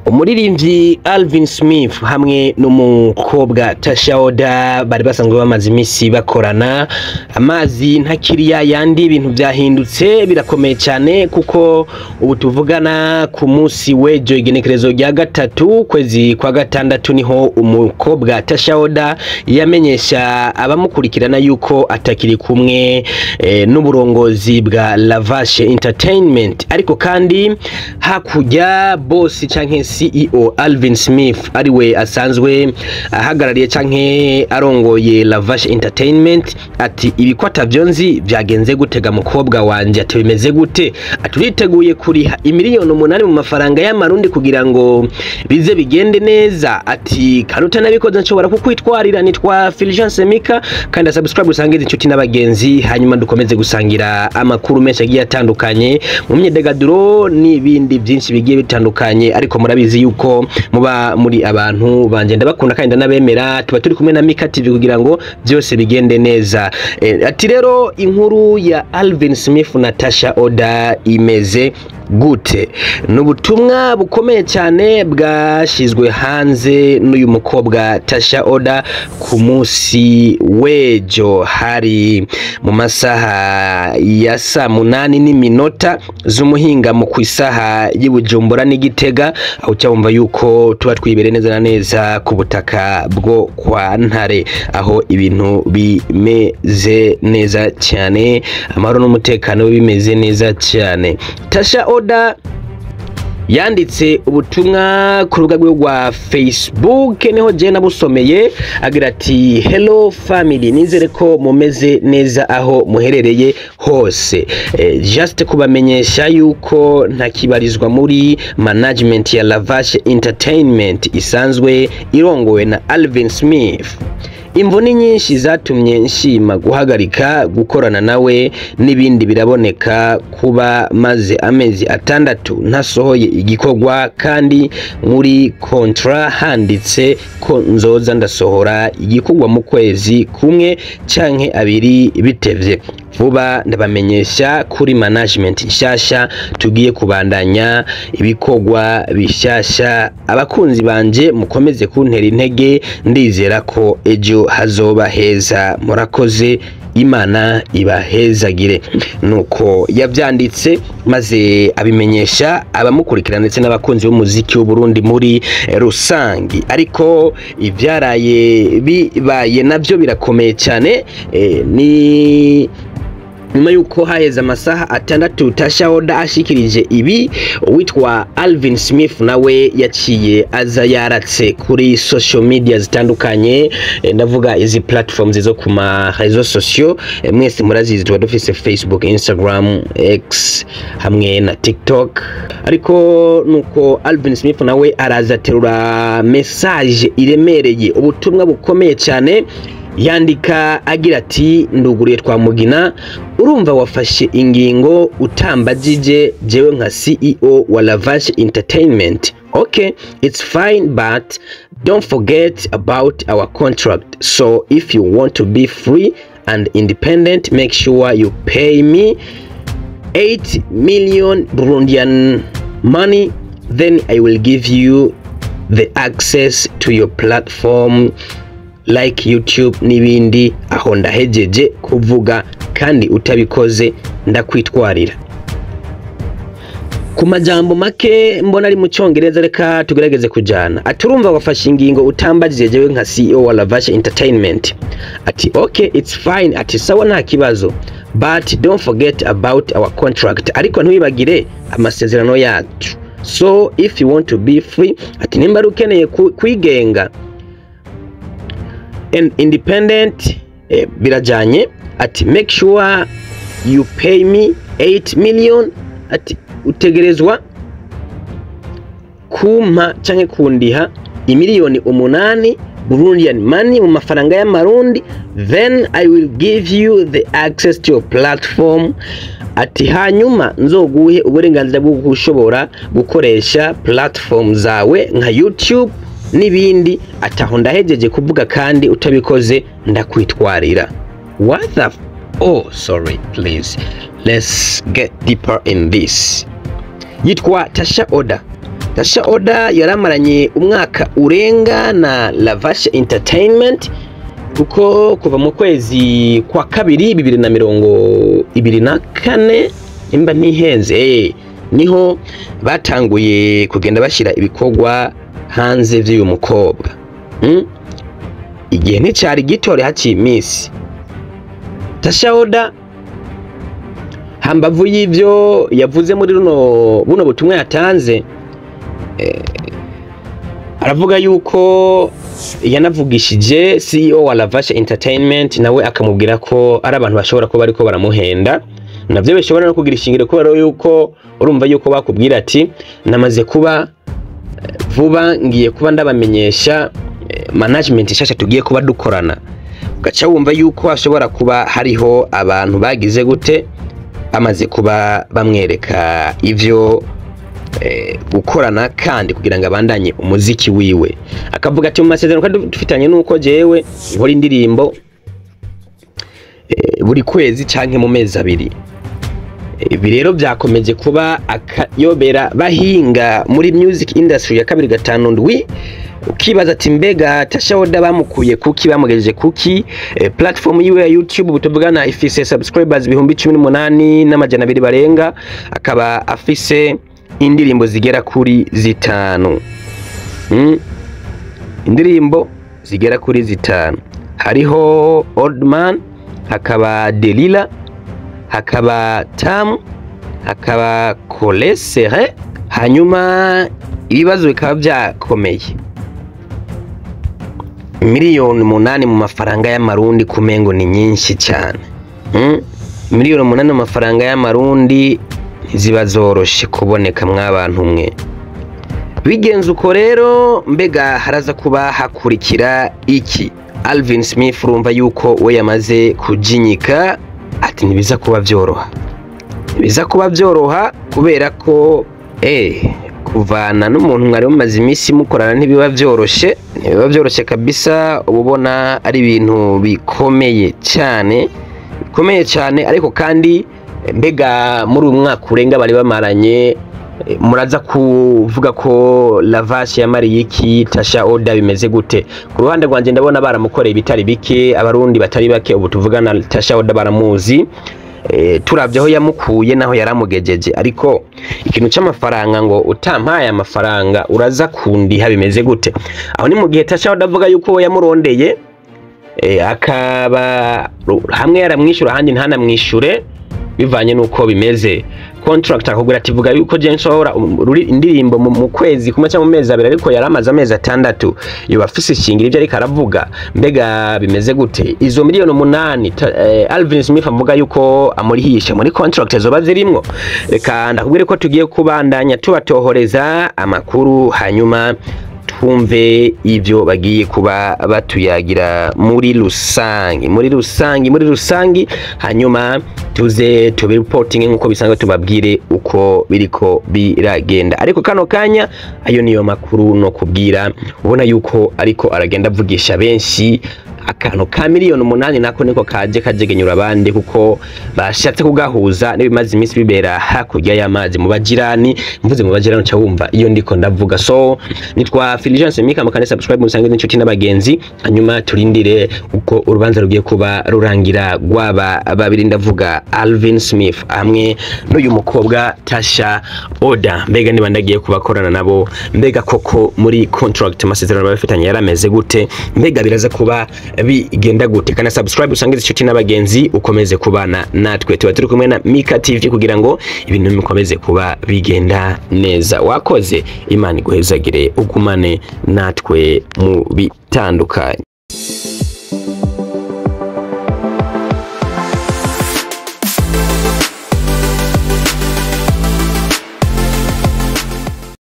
Umuririmbyi Alvin Smith hamwe n'umukobwa Tasha Oda bari basanzwe bamaze iminsi bakorana. Amazi ntakiri yayandi, ibintu byahindutse birakomeye cyane, kuko ubu tuvugana ku munsi w'ejo, igenekerezo rya 3 kwezi kwa 6, niho umukobwa Tasha Oda yamenyesha abamukurikirana yuko atakiri kumwe n'uburongozi bwa Lavashe Entertainment. Ariko kandi hakurya boss canke CEO Alvin Smith, ariwe asanzwe ahagarariye canke arongoye Lavashe Entertainment, ati: "Ibiko atavyo nzi, vyagenze gutega mukobwa wanje?" Ati: "Bimeze gute?" Ati: "Uriteguye kuriha imiliyoni 8 mu mafaranga y'amarundi kugira ngo bize bigende neza?" Ati: "Kandi utanabikoze nshobora kukwitwarira." Nitwa Fulgence Mika, kandi subscribe usangize inshuti n'abagenzi, hanyuma dukomeze gusangira amakuru menshi agiye atandukanye mu myidagaduro n'ibindi byinshi bigiye bitandukanye. Ariko murabizi yuko muba muri abantu banje, ndabakunda kandi ndanabemera. Tuba turi kumwe na Mika TV kugira ngo byose bigende neza. Ati rero inkuru ya Alvin Smith na Tasha Oda imeze gute? Ni ubutumwa bukomeye cyane bwashyizwe hanze n'uyu mukobwa Tasha Oda ku munsi w'ejo, hari mu masaha ya saa 8 n'iminota z'umuhingamo ku isaha y'i Bujumbura n'Igitega, aho uca wumva yuko tuba twibere neza na neza ku butaka bwo kwa Ntare, aho ibintu bimeze neza cyane, amahoro n'umutekano bimeze neza cyane. Tasha Oda yanditse ubutumwa ku rubuga rwe rwa Facebook, niho je nabusomeye, agira ati: "Hello family, nizere ko mumeze neza aho muherereye hose. Just kubamenyesha yuko ntakibarizwa muri management ya Lavashe Entertainment isanzwe irongowe na Alvin Smith. Imvo ni nyinshi zatumye nshima guhagarika gukorana nawe n'ibindi biraboneka kuba maze amezi 6 ntasohoye igikorwa, kandi muri contrat handitse ko nzoza ndasohora igikorwa mu kwezi kumwe canke abiri bitevye. Vuba ndabamenyesha kuri management nshasha tugiye kubandanya ibikorwa bishasha. Abakunzi banje, mukomeze kuntera intege, ndizera ko ejo hazoba heza. Murakoze, Imana ibahezagire." Nuko yavyanditse maze abimenyesha abamukurikirana ndetse n'abakunzi b'umuziki w'u Burundi muri rusangi. Ariko ivyaraye bibaye navyo birakomeye cyane. Ni nyuma yuko haheze amasaha 6 Tasha Oda ashikirije ibi, uwitwa Alvin Smith nawe yaciye aza yaratse kuri social media zitandukanye. Ndavuga izi platforms zo ku ma réseaux sociaux, mwese murazizi, tuba dufise Facebook, Instagram, X hamwe na TikTok. Ariko nuko Alvin Smith nawe araza aterura message iremereye, ubutumwa bukomeye cyane, yandika agira ati: "Nduguriye twamugina, urumva wafashe ingingo utambajije jewe nka CEO wa Lavashe Entertainment. Okay, it's fine, but don't forget about our contract. So if you want to be free and independent, make sure you pay me 8 million Burundian money, then I will give you the access to your platform like YouTube n'ibindi. Aho ndahejeje kuvuga, kandi utabikoze ndakwitwarira." Ku majambo make mbona ari mu Cyongereza, reka tugerageze kujana. Ati: "Urumva wafashe ingingo utambajije jewe nka CEO wa Lavashe Entertainment." Ati: "Okay, it's fine." Ati: "Sawa, nta kibazo." "But don't forget about our contract." Ariko ntiwibagire amasezerano yacu. "So if you want to be free," ati nimba ari ukeneye kwigenga, "and independent," birajanye, ati "make sure you pay me 8 million." Ati utegerezwa kumpa canke kundiha imiliyoni 8 Burundian money, mu mafaranga y'amarundi. "Then I will give you the access to your platform." Ati hanyuma nzoguhe uburenganzira bwo gushobora gukoresha platform zawe nka YouTube n'ibindi. Ati aho ndahejeje kuvuga, kandi utabikoze ndakwitwarira. What the oh, sorry, please, let's get deeper in this. Yitwa Tasha Oda. Tasha Oda yaramaranye umwaka urenga na Lavashe Entertainment, kuko kuva mu kwezi kwa kabiri 2024, nimba ntihenze, niho batanguye kugenda bashyira ibikorwa hanze vy'uyu mukobwa. Igihe nticari gitore, haciye iminsi. Tasha Oda, hambavu y'ivyo yavuze muri buno butumwa yatanze, aravuga yuko yanavugishije CEO wa Lavashe Entertainment, nawe akamubwira ko ari abantu bashobora kuba bariko baramuhenda. Navyo bishobora no kugira ishingiro, kubera yuko urumva yuko bakubwira ati namaze kuba vuba ngiye kuba ndabamenyesha management nshasha tugiye kuba dukorana, ugaca wumva yuko hashobora kuba hariho abantu bagize gute, bamaze kuba bamwereka ivyo gukorana kandi kugira ngo abandanye umuziki wiwe. Akavuga ati mu masezerano kandi dufitanye nuko jewe nkora indirimbo buri kwezi canke mu mezi abiri. Ibi rero byakomeje kuba akayobera bahinga muri music industry ya 257. Ukibaza ati mbega Tasha Oda bamukuye kuki, bamugejeje kuki? Platform yiwe ya YouTube butuvugana ifise subscribers 18,200 barenga, akaba afise indirimbo zigera kuri 5. Indirimbo zigera kuri 5, hariho Old Man, hakaba Delila, hakaba Tam, hakaba Kolesere. Hanyuma ibibazo bikaba byakomeye. 8 miliyoni mu mafaranga y'amarundi kumengo ni nyinshi cyane. 8 miliyoni mu mafaranga y'amarundi ntiziba zoroshe kuboneka mw'abantu mwe. Bigenze uko rero, mbega haraza kuba hakurikira iki? Alvin Smith urumva yuko we yamaze kujinyika, ati ntibiza kuba byoroha, ntibiza kuba byoroha, kubera ko kuvana n'umuntu mwari mumaze iminsi mukorana ntibiba byoroshe, ntibiba byoroshe kabisa. Uba ubona ari ibintu bikomeye cyane, bikomeye cyane. Ariko kandi mbega muri uyu mwaka urenga bari bamaranye, muraza kuvuga ko Lavashe yamariye iki Tasha Oda? Bimeze gute? Ku ruhande rwanjye ndabona baramukoreye ibitari bike. Abarundi batari bake ubu tuvugana Tasha Oda baramuzi. Turavye aho yamukuye naho yaramugejeje, ariko ikintu c'amafaranga, ngo utampaye amafaranga uraza kundiha, bimeze gute? Aho ni mu gihe Tasha Oda avuga yuko we yamurondeye, akaba hamwe yaramwishyura, ahandi ntanamwishure, bivanye nuko bimeze. Contract akubwira ati vuga yuko je nsohora indirimbo mu kwezi kumwe cyangwa mu mezi abiri, ariko yaramaze amezi 6. Yoba afise ishingiro ibyo ariko aravuga? Mbega bimeze gute? Izo 8 miliyoni Alvin Smith avuga yuko amurihisha muri contract zoba zirimwo? Reka ndakubwire ko tugiye kubandanya tubatohoreza amakuru, hanyuma twumve ivyo bagiye kuba batuyagira muri rusangi, muri rusangi, muri rusangi, hanyuma tuze tubireporting nkuko bisanzwe, tubabwire uko biriko biragenda. Ariko kano kanya ayo niyo makuru no kubwira ubona yuko ariko aragenda avugisha benshi. Akantu ka 8 miliyoni nako niko kaje kajegenyura abandi, kuko bashatse kugahuza n'ibimaze iminsi bibera hakurya y'amazi mu bajirani. Mvuze mu bajirani uca wumva iyo ndiko ndavuga. So nitwa Fulgence Mika mukane, subscribe musange n'inshuti n'abagenzi, hanyuma turindire uko urubanza rugiye kuba rurangira rwaba babiri, ndavuga Alvin Smith hamwe n'uyu mukobwa Tasha Oda. Mbega niba ndagiye kubakorana nabo, mbega koko muri contract amasezerano bafitanye yarameze gute? Mbega biraza kuba bigenda gute? Kana subscribe usangize inshuti n'abagenzi, ukomeze kubana natwe. Tuba turi kumwe na Mika TV kugira ngo ibintu bikomeze kuba bigenda neza. Wakoze, Imana iguhezagire, ugumane natwe mu bitandukanye.